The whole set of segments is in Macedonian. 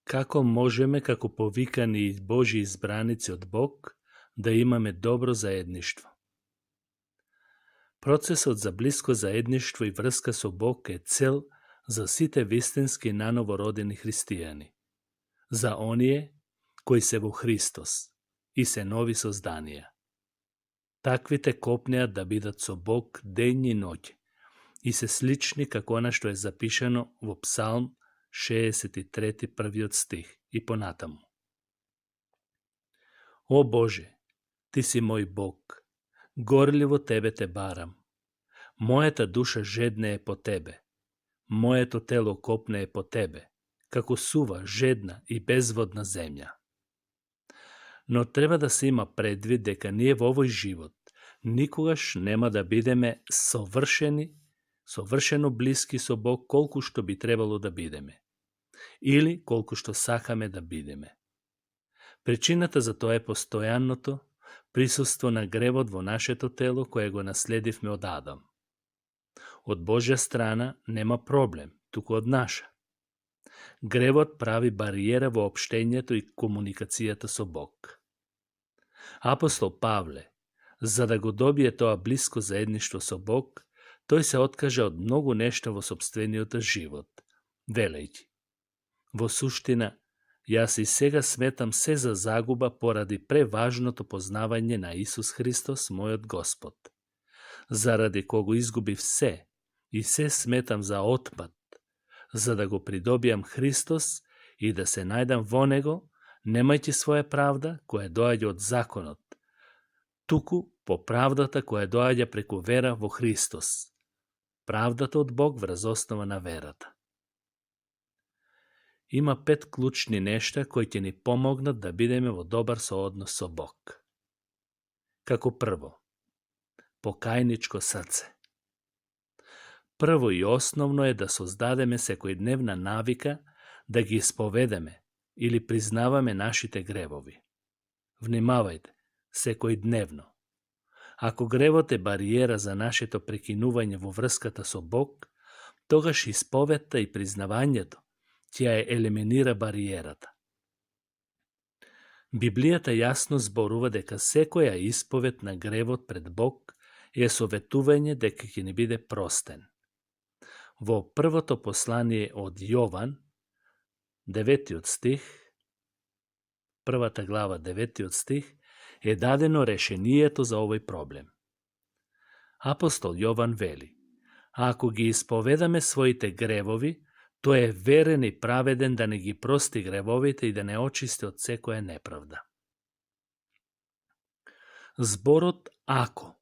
Како можеме, како повикани и Божи избраници од Бог, да имаме добро заедништво? Процесот за блиско заедништво и врска со Бог е цел за сите вистински наново родени христијани, за оние кои се во Христос и се нови созданија. Таквите копнеат да бидат со Бог ден и ноќ и се слични како она што е запишано во Псалм 63, првиот стих и понатаму. О Боже, Ти си мој Бог, горливо Тебе те барам. Мојата душа жедне е по Тебе, моето тело копне е по Тебе, како сува, жедна и безводна земја. Но треба да се има предвид дека ние во овој живот никогаш нема да бидеме совршено блиски со Бог колку што би требало да бидеме, или колку што сакаме да бидеме. Причината за тоа е постојанното присуство на гревот во нашето тело кое го наследивме од Адам. Од Божја страна нема проблем, туку од наша. Гревот прави бариера во општењето и комуникацијата со Бог. Апостол Павле, за да го добие тоа блиско заедништво со Бог, тој се откажа од многу нешта во сопствениот живот, велејќи: во суштина, јас и сега сметам се за загуба поради преважното познавање на Исус Христос, мојот Господ, заради кого изгубив се и се сметам за отпад, за да го придобијам Христос и да се најдам во Него, немајќи своја правда која доаѓа од законот, туку по правдата која доаѓа преку вера во Христос, правдата од Бог врз основа на верата. Има 5 клучни нешта кои ќе ни помогнат да бидеме во добар сооднос со Бог. Како прво, покајничко срце. Прво и основно е да создадеме секојдневна навика да ги исповедаме или признаваме нашите гревови. Внимавајте, секојдневно. Ако гревот е бариера за нашето прекинување во врската со Бог, тогаш исповедта и признавањето ќе ја елиминира бариерата. Библијата јасно зборува дека секоја исповед на гревот пред Бог е советување дека ќе ни биде простен. Во првото послание од Јован, 9 стих, првата глава, 9 стих, е дадено решението за овој проблем. Апостол Јован вели: ако ги исповедаме своите гревови, тој е верен и праведен да не ги прости гревовите и да не очисти од секоја неправда. Зборот ако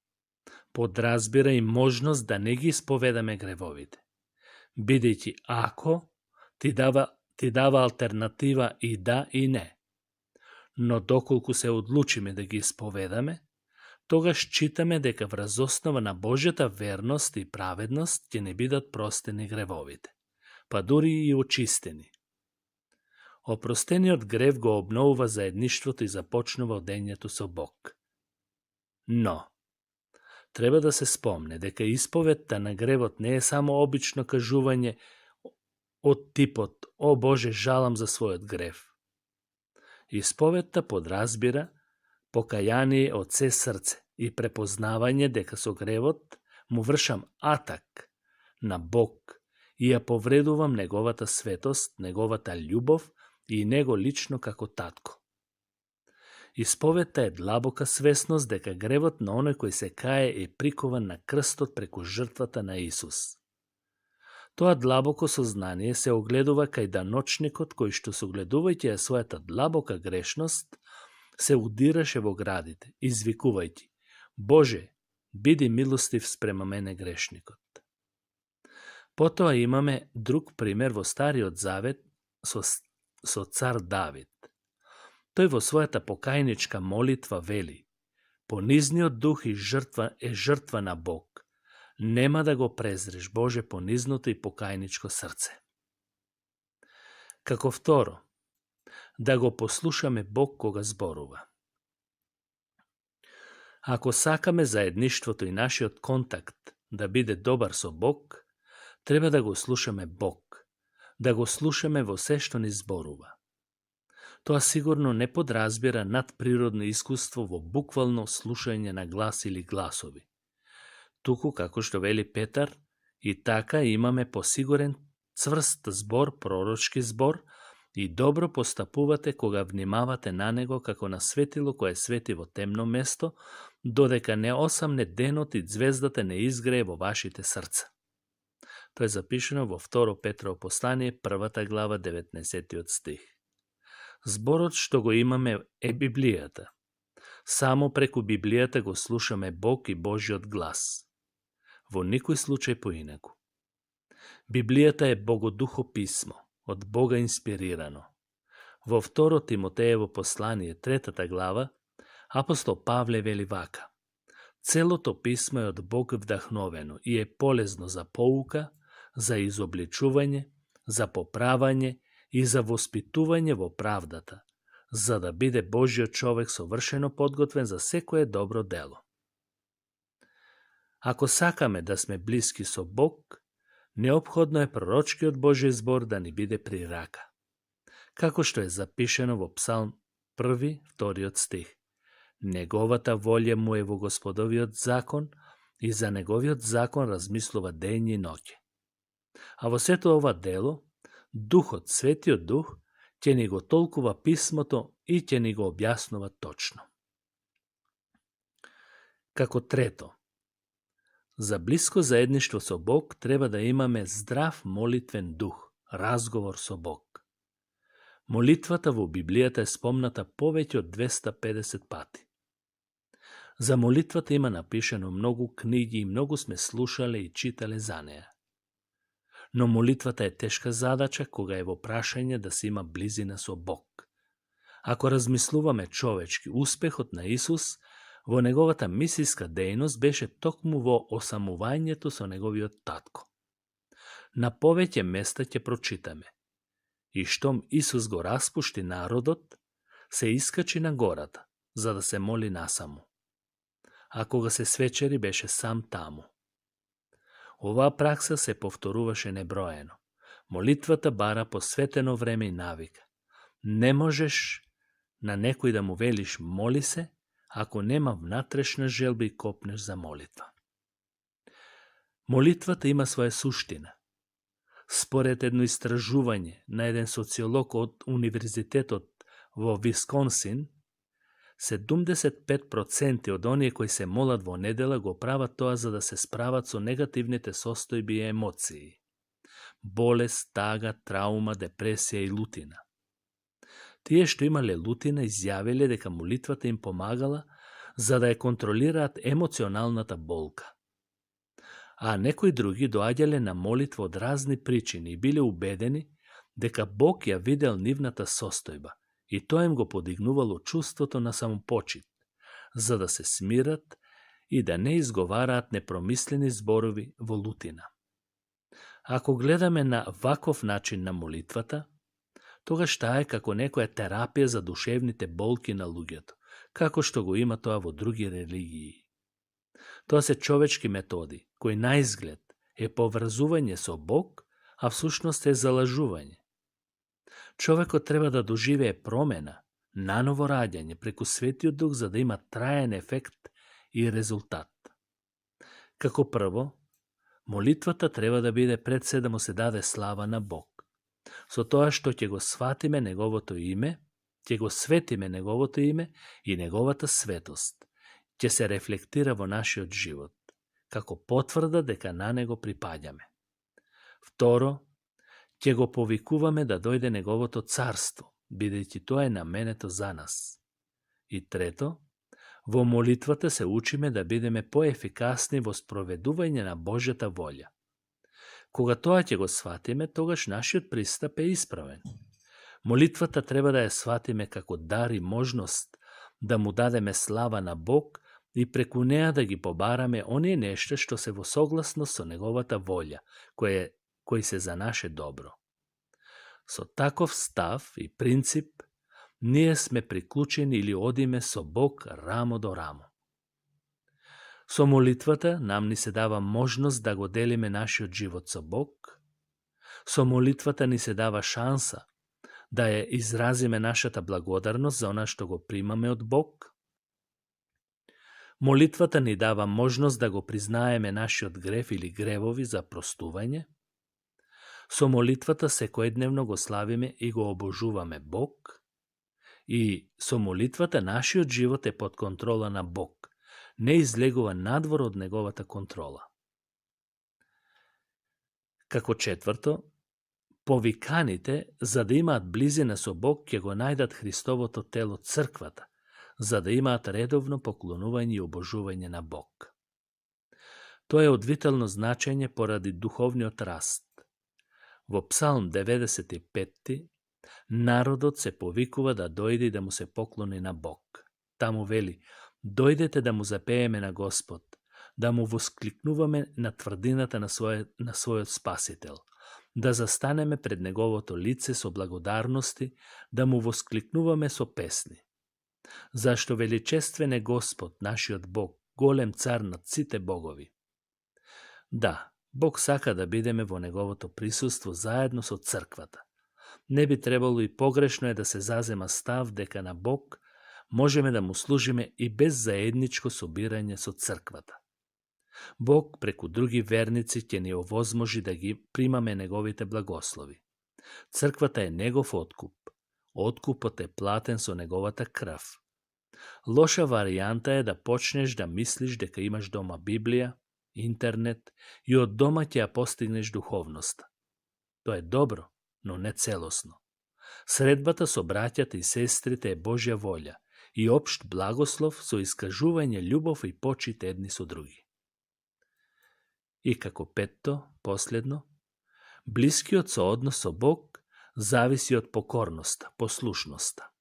подразбира и можност да не ги исповедаме гревовите, бидејќи ако ти дава алтернатива и да и не. Но доколку се одлучиме да ги исповедаме, тогаш читаме дека врз основа на Божјата верност и праведност ќе не бидат простени гревовите, па дури и очистени. Опростениот грев го обновува заедништвото и започнува одењето со Бог. Но, треба да се спомне дека исповедта на гревот не е само обично кажување од типот «О Боже, жалам за својот грев». Исповедта подразбира покаяние од се срце и препознавање дека со гревот му вршам атак на Бог и ја повредувам неговата светост, неговата љубов и него лично како татко. Исповедта е длабока свесност дека гревот на оној кој се кае е прикован на крстот преку жртвата на Исус. Тоа длабоко сознание се огледува кај даночникот кој што согледувајќи ја својата длабока грешност, се удираше во градите, извикувајќи: Боже, биди милостив спрема мене грешникот. Потоа имаме друг пример во Стариот Завет со цар Давид. Тој во својата покајничка молитва вели: понизниот дух и жртва на Бог. Нема да го презреш, Боже, понизното и покајничко срце. Како второ, да го послушаме Бог кога зборува. Ако сакаме заедништвото и нашиот контакт да биде добар со Бог, треба да го слушаме Бог, да го слушаме во се што ни зборува. Тоа сигурно не подразбира надприродно искуство во буквално слушање на глас или гласови. Туку, како што вели Петар, и така имаме посигурен цврст збор, пророчки збор, и добро постапувате кога внимавате на него како на светило кое свети во темно место, додека не осамне денот и звездата не изгрее во вашите срца. Тоа е запишено во 2 Петрово послание, 1 глава, 19 стих. Зборот што го имаме е Библијата. Само преку Библијата го слушаме Бог и Божиот глас. Во никој случај поинаку. Библијата е Богодухо писмо, од Бога инспирирано. Во 2 Тимотеево послание, 3 глава, апостол Павле вели вака: целото писмо е од Бог вдахновено и е полезно за поука, за изобличување, за поправање и за воспитување во правдата, за да биде Божиот човек совршено подготвен за секое добро дело. Ако сакаме да сме блиски со Бог, неопходно е пророчкиот Божи збор да ни биде при рака. Како што е запишено во Псалм 1, 2 стих. Неговата волја му е во Господовиот закон и за неговиот закон размислува ден и ноќе. А во сето ова дело, Духот, Светиот Дух, ќе ни го толкува писмото и ќе ни го објаснува точно. Како трето, за блиско заедништво со Бог треба да имаме здрав молитвен дух, разговор со Бог. Молитвата во Библијата е спомната повеќе од 250 пати. За молитвата има напишено многу книги и многу сме слушале и читале за неа. Но молитвата е тешка задача кога е во прашање да се има близина со Бог. Ако размислуваме човечки, успехот на Исус во неговата мисиска дејност беше токму во осамувањето со неговиот татко. На повеќе места ќе прочитаме: и штом Исус го распушти народот, се искачи на гората, за да се моли насаму. А кога се свечери, беше сам таму. Оваа пракса се повторуваше неброено. Молитвата бара посветено време и навика. Не можеш на некој да му велиш моли се, ако нема внатрешна желба и копнеш за молитва. Молитвата има своја суштина. Според едно истражување на еден социолог од Универзитетот во Висконсин, 75% од оние кои се молат во недела го прават тоа за да се справат со негативните состојби и емоции. Болест, тага, траума, депресија и лутина. Тие што имале лутина изјавиле дека молитвата им помагала за да ја контролираат емоционалната болка. А некои други доаѓале на молитва од разни причини и биле убедени дека Бог ја видел нивната состојба и тоа им го подигнувало чувството на самопочит, за да се смират и да не изговараат непромислени зборови во лутина. Ако гледаме на ваков начин на молитвата, тогаш таа е како некоја терапија за душевните болки на луѓето, како што го има тоа во други религии. Тоа се човечки методи, кои на изглед е поврзување со Бог, а всушност е залажување. Човекот треба да доживее промена, наново раѓање преку Светиот Дух за да има траен ефект и резултат. Како прво, молитвата треба да биде пред се да му се даде слава на Бог. Со тоа што ќе го сватиме Неговото име, ќе го светиме Неговото име и Неговата светост, ќе се рефлектира во нашиот живот, како потврда дека на Него припаѓаме. Второ, ќе го повикуваме да дојде Неговото царство, бидејќи тоа е наменето за нас. И трето, во молитвата се учиме да бидеме поефикасни во спроведување на Божјата волја. Кога тоа ќе го сватиме, тогаш нашиот пристап е исправен. Молитвата треба да ја сватиме како дар и можност да му дадеме слава на Бог и преку неа да ги побараме оние нешта што се во согласност со Неговата волја, кои се за наше добро. Со таков став и принцип, ние сме приклучени или одиме со Бог рамо до рамо. Со молитвата нам ни се дава можност да го делиме нашиот живот со Бог. Со молитвата ни се дава шанса да ја изразиме нашата благодарност за она што го примаме од Бог. Молитвата ни дава можност да го признаеме нашиот грев или гревови за простување. Со молитвата секојдневно го славиме и го обожуваме Бог. И со молитвата нашиот живот е под контрола на Бог. Не излегува надвор од неговата контрола. Како четврто, повиканите, за да имаат близина со Бог, ќе го најдат Христовото тело црквата, за да имаат редовно поклонување и обожување на Бог. Тоа е од витално значење поради духовниот раст. Во Псалм 95 народот се повикува да дојде и да му се поклони на Бог. Таму вели: дојдете да му запееме на Господ, да му воскликнуваме на тврдината на својот Спасител, да застанеме пред неговото лице со благодарности, да му воскликнуваме со песни. Зашто величествен е Господ, нашиот Бог, голем цар над сите богови. Да, Бог сака да бидеме во неговото присуство заедно со црквата. Не би требало и погрешно е да се зазема став дека на Бог можеме да му служиме и без заедничко собирање со црквата. Бог преку други верници ќе ни овозможи да ги примаме неговите благослови. Црквата е негов откуп. Откупот е платен со неговата крв. Лоша варијанта е да почнеш да мислиш дека имаш дома Библија, интернет и од дома ќе ја постигнеш духовноста. Тоа е добро, но не целосно. Средбата со браќата и сестрите е Божја волја и општ благослов со искажување љубов и почит едни со други. И како петто, последно, блискиот сооднос со Бог зависи од покорноста, послушноста.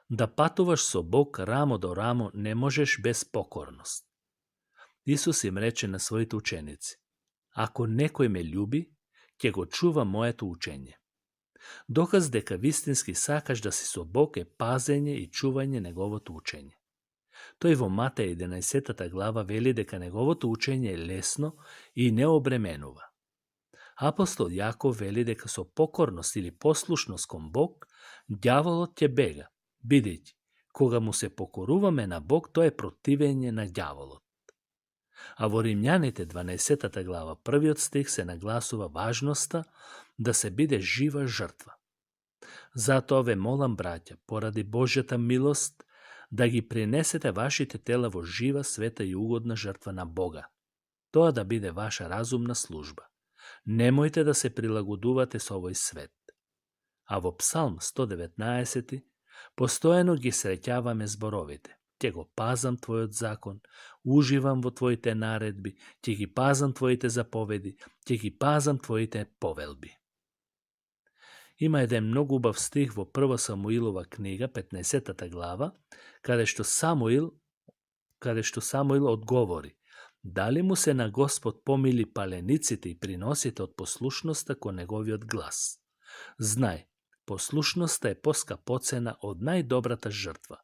Да патуваш со Бог рамо до рамо не можеш без покорност. Исус им рече на своите ученици: ако некој ме љуби, ќе го чува моето учење. Доказ дека вистински сакаш да си со Бог е пазење и чување неговото учење. Тој во Матеј 11 глава вели дека неговото учење е лесно и не обременува. Апостол Јаков вели дека со покорност или послушност кон Бог, ѓаволот ќе бега, бидејќи кога му се покоруваме на Бог, тоа е противење на ѓаволот. А во Римјаните 12 глава, првиот стих се нагласува важноста да се биде жива жртва. Затоа ве молам, браќа, поради Божјата милост, да ги принесете вашите тела во жива, света и угодна жртва на Бога. Тоа да биде ваша разумна служба. Немојте да се прилагодувате со овој свет. А во Псалм 119 постојано ги среќаваме зборовите: ќе го пазам твојот закон, уживам во твоите наредби, ќе ги пазам твоите заповеди, ќе ги пазам твоите повелби. Има еден многу убав стих во Прва Самуилова книга, 15 глава, каде што Самуил одговори: дали му се на Господ помили палениците и приносите од послушноста кон неговиот глас? Знај, послушноста е поскапоцена од најдобрата жртва.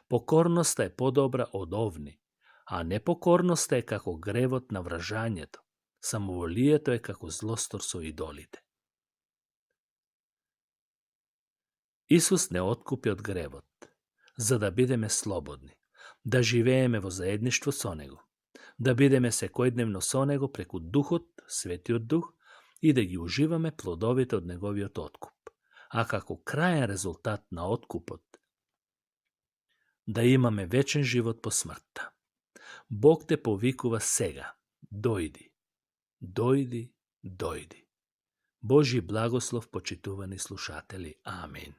Покорноста е подобра од овни, а непокорноста е како гревот на вражањето. Самоволието е како злостор со идолите. Исус не откупи од гревот, за да бидеме слободни, да живееме во заедништво со Него, да бидеме секојдневно со Него преку Духот, Светиот Дух, и да ги уживаме плодовите од Неговиот откуп. А како крајен резултат на откупот, да имаме вечен живот по смртта. Бог те повикува сега: дојди, дојди, дојди. Божи благослов, почитувани слушатели. Амин.